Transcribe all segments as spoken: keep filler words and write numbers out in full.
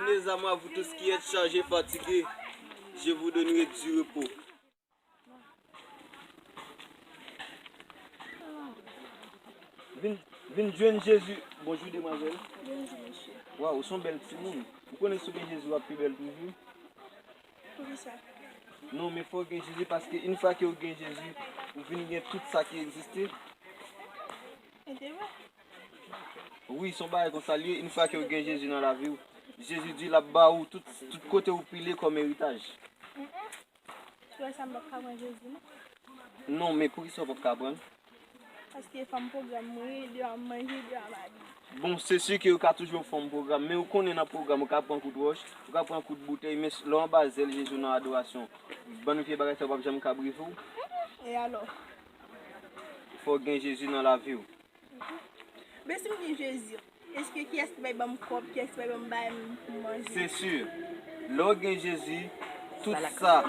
Mes amours, à vous tous qui êtes chargés, fatigués, je vous donnerai du repos. Vin, vin jwenn Jezi. Bonjou, demwazèl. Bonjou, mesye. Waw, ou se yon bèl timoun. Ou konnen si w gen Jezi, w ap pi bèl toujou. Poukisa? Non, men fò w gen Jezi, paske yon fwa ke w gen Jezi, ou vin gen tout sa ki egziste. E te vre? Wi, se yon bagay konsa l ye. Yon fwa ke w gen Jezi nan lavi w, Jezi di l ap ba ou tout, tout kote w pile kòm eritaj. Mm-mm. Si w wè sa, m p ap ka pran Jezi, non. Non, men poukisa w p ap ka pran l? Paske fanm pwogram mwen ye, devan m manje, devan m abiye. Bon, se si ke ou ka toujou fanm pwogram, men ou konnen nan pwogram, ou ka pran kout wòch, ou ka pran kout boutèy, men lè w anba zèl Jezi w nan adorasyon, bann vye bagay sa yo p ap janm ka brize w. E alò? Fò w gen Jezi nan lavi w. Men si m gen Jezi, èske kiyès ki pral ban m kòb, kiyès ki pral ban m bagay m, pou m manje? Se si. Lè w gen Jezi, tout sa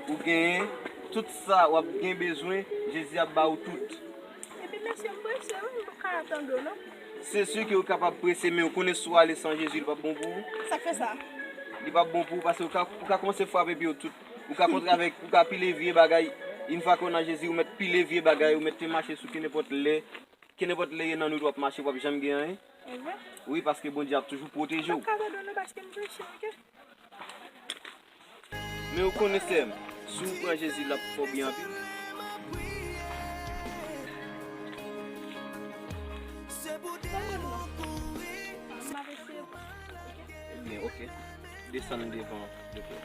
ou genyen, tout sa w ap gen bezwen, Jezi ap ba ou tout. Epi mesye, m prese wi, m pa ka tann ou non. Se si ke ou kapab prese, men ou konnen si w ale san Jezi, li p ap bon pou ou. Sa k fè sa? Li p ap bon pou ou, paske ou ka, ou ka kòmanse frape pye w tout. Ou ka kontre avèk, ou ka pile vye bagay. Yon fwa ke w nan Jezi, ou mèt pile vye bagay, ou mèt te mache sou kenenpòt lè. Kenenpòt lè ye nan nwit w ap mache, w ap janm gen anyen. E vre? Wi, paske Bondye ap toujou pwoteje w. M p ap ka tande w non, paske m preche, oke? Men ou konnen, sè m, si w pran Jezi, l ap fè w byen anpil. Tande m non. M ap eseye pran, oke? Ebyen, oke. Desann devan, oke.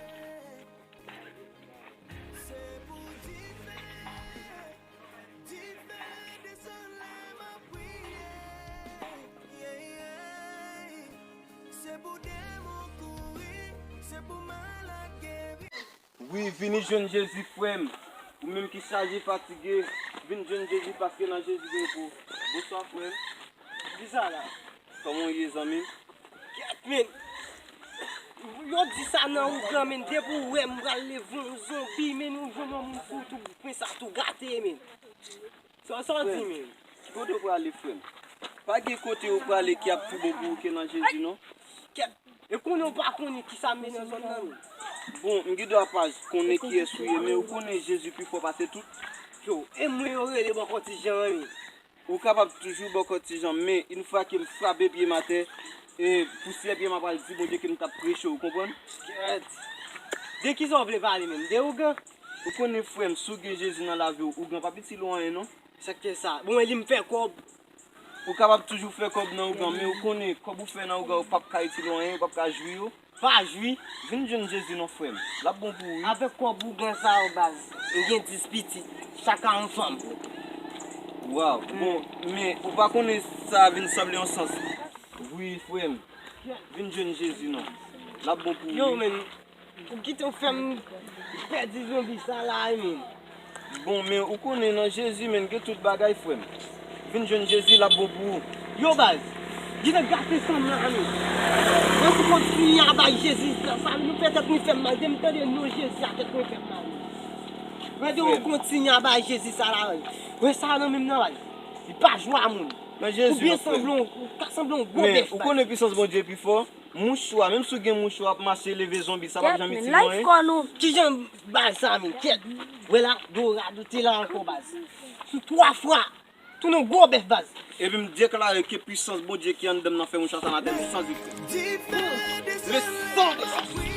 Wi, vini jwenn Jezi, frè m. Ou menm ki chaje, fatige, vin jwenn Jezi, paske nan Jezi gen repo. Bonswa, frè m. Kisa la? Kòman w ye, zanmi m? Kèt, men. Yo di sa nan ougan, men, depi w wè m pral leve yon zonbi, men, ou jwenn yon moun fou, tou, men sa tou gate, men. Sa, sa w di, men? Ki kote w prale, frè m? Pa gen kote w prale ki ap pi bon pou ou ke nan Jezi, non. Kèt. E konnen w pa konnen kisa m ye nan zòn nan, men. Bon, m gen dwa pa konnen kiyès ou ye, men ou konnen Jezi pi fò pase tout. Yo, e mwen yo rele bò Kòtijan an, men. Ou kapab toujou bò Kòtijan, men yon fwa ke m frape pye m atè, e pousyè pye m ap pral di Bondye ke m t ap preche, ou konprann? Kèt. De kisa w vle pale menm? De ougan? Ou konnen, frè m, si w gen Jezi nan lavi w, ougan p ap itil ou anyen, non. Sa k fè sa? Bon, e li m fè kòb. Ou kapab toujou fè kòb nan ougan, men ou konnen kòb ou fè nan ougan yo p ap ka itil ou anyen, ou p ap ka jwi yo. Pa jwi. Vin jwenn Jezi non, frè m. L ap bon pou ou, wi. Avèk kòb ougan sa yo, baz, m gen dis pitit. Chak a yon fanm. Waw. Bon, men ou pa konnen sa vin sanble yon sans. Wi, frè m. Vin jwenn Jezi non. L ap bon pou ou, wi. Yo, men, ou kite w fè m pèdi zonbi sa la, men. Bon, men ou konnen nan Jezi, men, gen tout bagay, frè m. Vin jwenn Jezi, l ap bon pou ou. Yo, baz, gentan gate san m la, men. Mwen pou kontinye a bay Jezi sa, sa, nou fè tèt mwen fè m mal. Depi m tande non Jezi a, tèt mwen fè m mal. Mwen di ou kontinye a bay Jezi sa la, men. Wè sa nan men m nan, baz. Li pa jwe a moun. Nan Jezi, ou byen sanble, ou ka sanble yon gwo bèf, baz. Men, ou konnen pisans Bondye pi fò. Mouchwa, menm si w gen mouchwa, w ap mache leve zonbi, sa p ap janm itil ou anyen. Kijan bagay sa menm, kèt. Wè la, dorado te la ankò, baz. Sou twa fwa, tounen yon gwo bèf, baz. Epi m deklare ke pisans Bondye ki anndan m nan fè mouchwa sa nan tèt li san efè. Le sang de Jésus.